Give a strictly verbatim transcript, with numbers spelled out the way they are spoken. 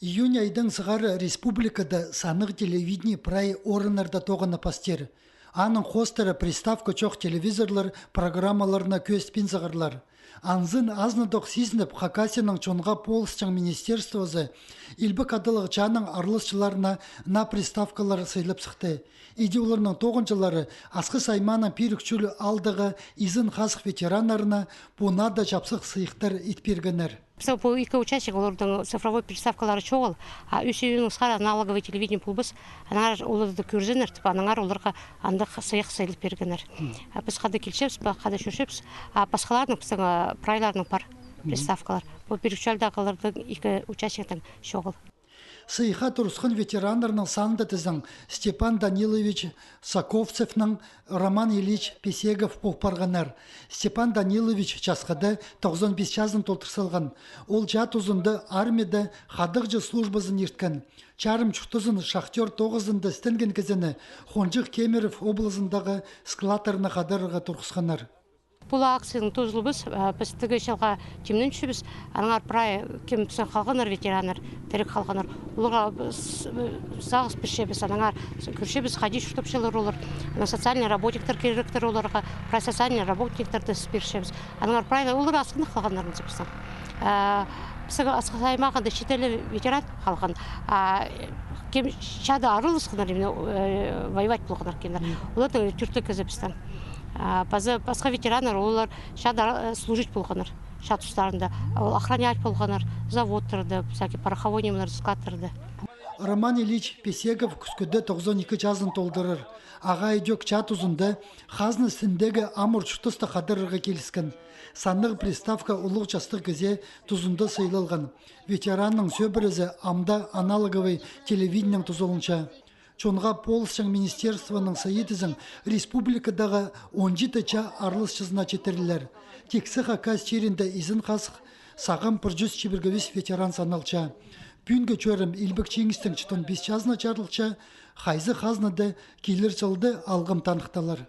Июнь айдаң сығара республикада саннығ телевидение прай орыннарда тоғынып пастир. Аның хоостыра приставка чох телевизорлар программаларына кӧзітпин сығарлар. Анзын азынадох сизініп, Хакасияның чонға полысчаң министерствозы илбек адалығ чааның араласчыларына наа приставкалар сыйлап сыхты. Иди оларның тоғынҷылары Асхыс аймааның Пирік чул аалдағы изен-хазых ветераннарына пу наа даа чапсых сыйыхтар ит пиргеннер. Пістің пу ікі участник, оларның цифровой приставкалары чоғыл, а ӱс июньнең сығара аналоговый телевидение полбас, аннаңар оларды кӧрзіннер тіп, аннаңар оларға андағ сыйых сыйлап пиргеннер. А піс хада килчебіс, па-, хада чӧрчебіс, а пасхаларның, пістің, а, прайларның пар приставкалар. Пу Пирік чулдағыларның, ікі участниктің чоғыл. Сыйыхха турысхан ветераннарның санында тізең Степан Данилович Соковцевнің, Роман Ильич Песегов пол парғаннар. Степан Данилович часхыда тоғызон пис чазын толдыр салған. Ол чаа тузында армияда хадағҷы службазын ирткен. Чарым чуртазын шахтёр тоғызында істенген кізіні Хонҷых Кемерово облазындағы складтарына хадарарға турғысханнар. Пу ла акцияның тузалыбыс, а, піс тігі чылға тимненчебіс, аннаңар прай кем пістің халғаннар, ветераннар, тіріг халғаннар. Оларға с-, сағыс пирчебіс, аннаңар с-, кӧрчебіс, хайди чуртапчалар олар. Ана социальный работниктер киректір оларға, прай социальный работниктерді с-, пирчебіс. Аннаңар прай олар асхынах халғаннар пістің. А, пістің Асхыс аймағында читі ле ветеран халған. А, кем чаада араласханнар, именно, э, воевать полғаннар кемнер. Оларның тӧрт ле кізі пістің. А, паза пасха ветераннар, олар чаада, э, служить полғаннар, чаа тустарында. Ол охранять полғаннар, заводтарда, всякий пороховой немелер, складтарда. Роман Ильич Песегов кӱскӱде тоғызон ікі чазын толдырар. Ағаа ідӧк чаа тузында хазна істіндегі амыр чуртасты хадарарға киліскен. Саннығ приставка улуғ частығ кізее тузында сыйлалған. Ветеранның сӧбірезі амды аналоговый телевидениенең тузаланча. Чонға полысчаң министерствоның сыйы тізең республикадағы он читі чаа араласчызына читірілер. Тиксі Хакас чирінде изен-хазых сағам пір чӱс чибіргі вис ветеран саналча. Пӱӱнгі чӧрім илбек чиңістің читон пис чазына чарылча, хайзы хазнада килер чылда алғым таныхталар.